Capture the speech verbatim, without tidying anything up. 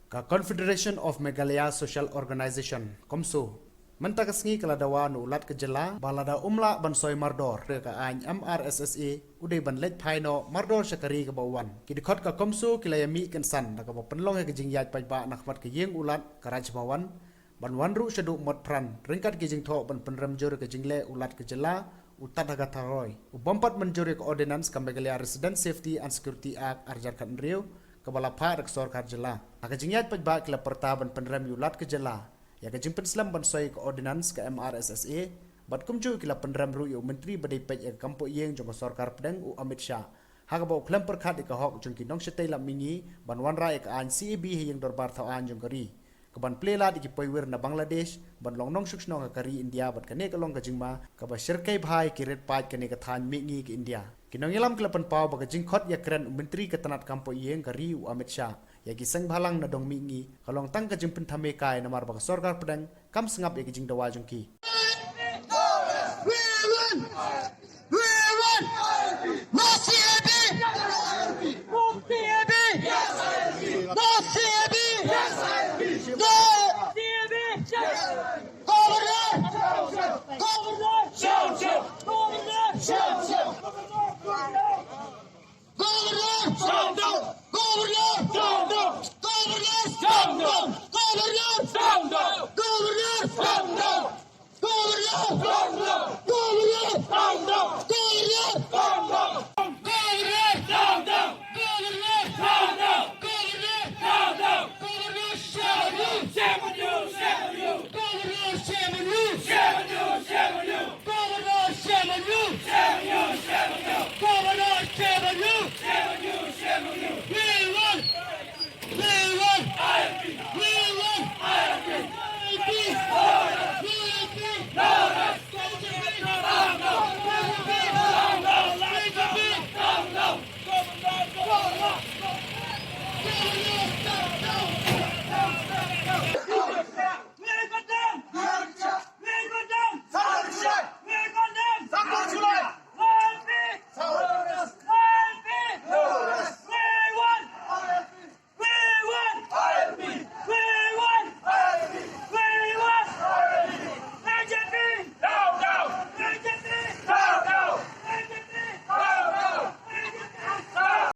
Ka Confederation of Meghalaya Social Organisation, komso, mynta ka sngi ka la dawa na u Lat ka jylla ba lada um lah ban soi mardor, ka aiñ M R S S A u dei ban leit phai noh mardor sha ka ri kaba u wan. Ki dkhot ka komso ki la ïamih kynsan da kaba pynlong ïa ka jingïaid paidbah na khmat ka ïing u Lat, ka Raj Bhavan, ban wan ruh shaduh Motphran ryngkat ki jingthoh ban pynrem jur ïa ka jingleh u Lat ka jylla, u Tadgata Roy, u bym pat mynjur ïa ka ordinance ka Meghalaya Resident Safety and Security Act ar hajar khathynriew, kaba la phah da ka sorkar jylla. Ha ka jingïaid paidbah ki la pyrta ban pynrem ïa u Lat ka jylla ïa ka jingpynslem ban soi ïa ka ordinance ka M R S S A, bad kumjuh ki la pynrem ruh ïa u Myntri ba dei peit ïa ka kam poh ïing jong ka sorkar pdeng, u Amit Shah, ha kaba u khlem pyrkhat ïa ka hok jong ki nongshatei lad mihngi ban wanrah ïa ka aiñ C A B ha ïing dorbar thaw aiñ jong ka ri, kaban plie lad ïa ki poiwir na Bangladesh ban long nongshong shnong ha ka ri India, bad kane ka long ka jingma kaba shyrkhei bha ïa ki rit paid kane ka thaiñ mihngi ka India. Ki nongïalam ki la pynpaw ba ka jingkhot ïakren u Myntri ka tnat kam poh ïing ka ri, u Amit Shah, ïa ki sengbhalang na dong mihngi ka long tang ka jingpynthame kai, namar ba ka sorkar pdeng kam sngap ïa ka jingdawa jong ki.